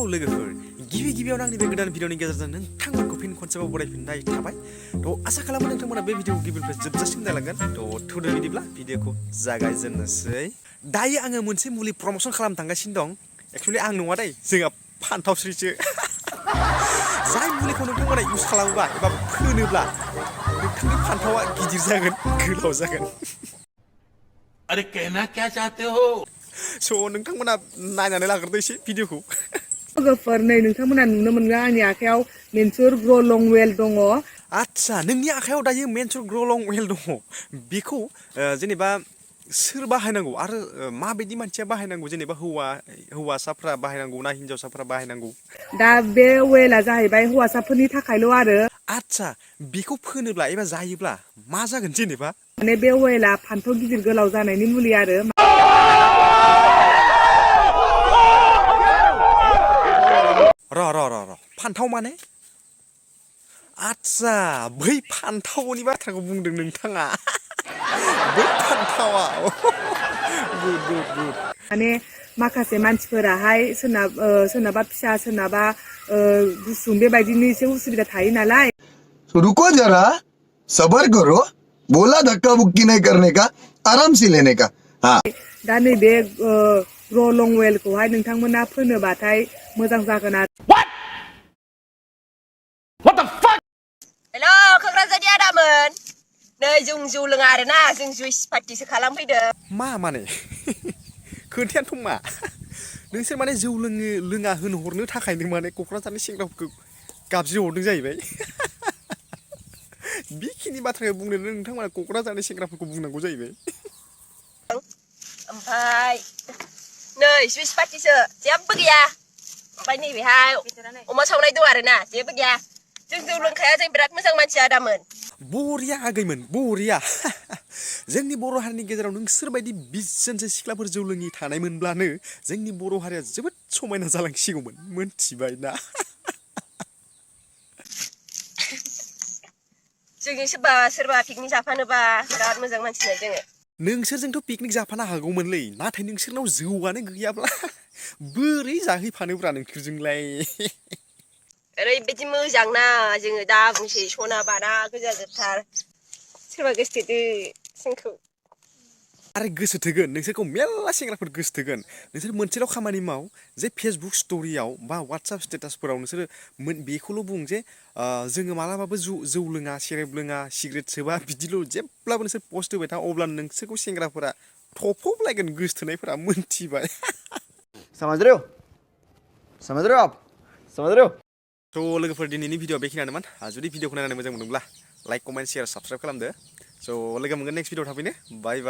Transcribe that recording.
hello लोगोफोर गिबियावनो आंनि बे गोदान भिडिअनि गेजेरजों नोंथांमोनखौ फिन खनसेबाव बरायफिननाय थाबाय आसा खालामो नोंथांमोना बे भिडिअखौ गिबिनिफ्राय जोबजासिम नायलांगोन थुदो बिदिब्ला भिडिअखौ जागायजेननोसै दायो आङो मोनसे मुलि प्रमोसन खालामनो थांगासिनो दं एक्चुअली आं नङा दै जोंहा फान्थावस्रिसो जाय मुलिखौ नोंथांमोना इउज खालामोबा एबा फोनोब्ला नोंथांनि फान्थावा गिदिर जागोन गोलाव जागोन अरे कहना क्या चाहते हो स' नोंथांमोना नायनानै लाग्रोदो एसे भिडिअखौ लोगोफोर नै नोंथांमोना नुनो मोनगोन आंनि आखायाव मेनसुर ग्र'लं वेल दङ आच्छा नोंनि आखायाव दायो मेनसुर ग्र'लं वेल दङ बेखौ जेनेबा सोर बाहायनांगौ आरो माबायदि मानसिया बाहायनांगौ जेनेबा हौवासाफ्रा बाहायनांगौ ना हिन्जावसाफ्रा बाहायनांगौ दा बे वेलआ जाहैबाय हौवासाफोरनि थाखायल' आरो आच्छा बेखौ फोनोब्ला एबा जायोब्ला मा जागोन जेनेबा माने बे वेलआ फान्थाव गिदिर गोलाव जानायनि मुलि आरो र फान्थाव माने आच्छा बै फान्थावनि बाथ्राखौ बुंदों नोंथाङा बै फान्थावा गुड माने माखासे मानसिफोराहाय सोरनाबा फिसा सोरनाबा गुसुं बेबायदिनो एसे उसुबिदा थायो नालाय रुको जरा सबर करो बोला धक्का बुक्की नहीं करने का आराम से लेने का हाँ दा नैबे ग्र'लं वेलखौहाय नोंथांमोना फोनोबाथाय मोजां जागोन आरो हेलौ क'क्राझारनि दामोन नै जों जौ लोङा आरोना जों जुइस पार्टिसो खालामफैदों मा माने खोन्थायानोथ' मा नोंसोर माने जौ लोङा होनहरनो थाखायनो माने क'क्राझारनि सेंग्राफोरखौ गाबज्रिहरदों जाहैबाय बेखिनि बाथ्राखौ बुंनो नोंथांमोना क'क्राझारनि सेंग्राफोरखौ बुंनांगौ जाहैबाय ओमफ्राय नै जुइस पार्टिसो जेबो गैया ओमफ्राय नैबेहाय अमा सावनाय दं आरोना जेबो गैया जों जौ लोंखाया जों बिराद मोजां मानसि आदामोन बरिया आगैमोन बरिया जोंनि बर' हारिनि गेजेराव नोंसोरबायदि 20 जनसो सिख्लाफोर जौ लोङि थानायमोनब्लानो जोंनि बर' हारिया जोबोद समायना जालांसिगौमोन मोनथिबाय ना जोंजों सोरबा पिकनिक जाफानोबा बिराद मोजां मानसिनो जोङो नोंसोरजोंथ' पिकनिक जाफानो हागौमोनलै नाथाय नोंसोरनाव जौआनो गैयाब्ला बोरै जाहैफानोब्रा नोंसोरजोंलाय ओरैबायदि मोजांना जोङो दा बुंसै सना बाना गोजा जोबथार सोरबा गोसथोदो जोंखौ आरो गोसो थोगोन नोंसोरखौ मेल्ला सेंग्राफोर गोसो थोगोन नोंसोर मोनसेल' खामानि माव जे फेसबुक स्ट'रियाव बा वाट्सएप स्टेटासफोराव नोंसोरो बेखौल' बुं जे जोङो मालाबाबो जौ लोङा सेरेब लोङा सिगारेट सोबा बिदिल' जेब्लाबो नोंसोर पस्ट होबाय था अब्ला नोंसोरखौ सेंग्राफोरा थफबलायगोन गोसोथोनायफोरा मोनथिबाय समझ रहे हो आप समझ रहे हो थ' लोगोफोर दिनैनि भिडिअ बेखिनियानोमोन जुदि भिडिअखौ नायनानै मोजां मोनदोंब्ला लाइक कमेन्ट शेयार साबस्क्राइब खालामदो स' लोगो मोनगोन नेक्स्ट भिडिअ थाफैनो बाय